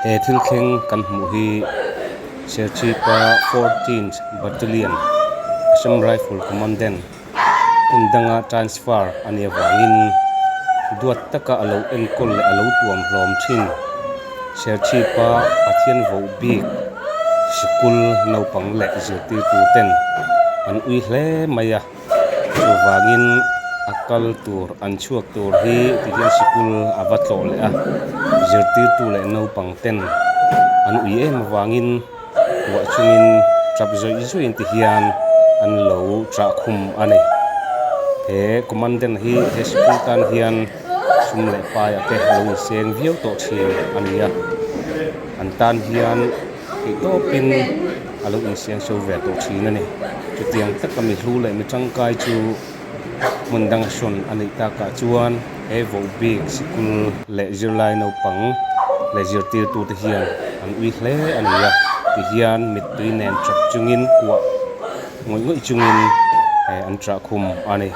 He thil thleng kan hmuh hi Serchhipa fourteenth Battalion Assam Rifle Commandant hmun danga transfer a nih avangin duat taka a lo enkawl leh a lo tuam hlawm thin. Serchhipa Pathian voh bik sikul naupang leh zirtirtu ten an ui hle mai a. Chuvangin a kal tur an chhuak tur hi ti hian sikul a va tlawh leh a, zirtirtu leh naupang ten an ui em avangin kuah chungin tap zawih zawih ti hian an lo chah khum a ni. He commandant hi he sikul tan hian sum leh paia te a lo inseng viau tawh thin a ni a, an tan hian theih tawpin a lo insiam so ve tawh thin a ni. Chutiang taka mi hlu leh mi tangkai chu hmun danga sawn a neih takah chuan he voh bik sikul leh zirlai naupang leh zirtirtute hian an ui hle a ni a tihian mittui nen chawp chungin kuah ngawih ngawih chungin an chah khum a ni.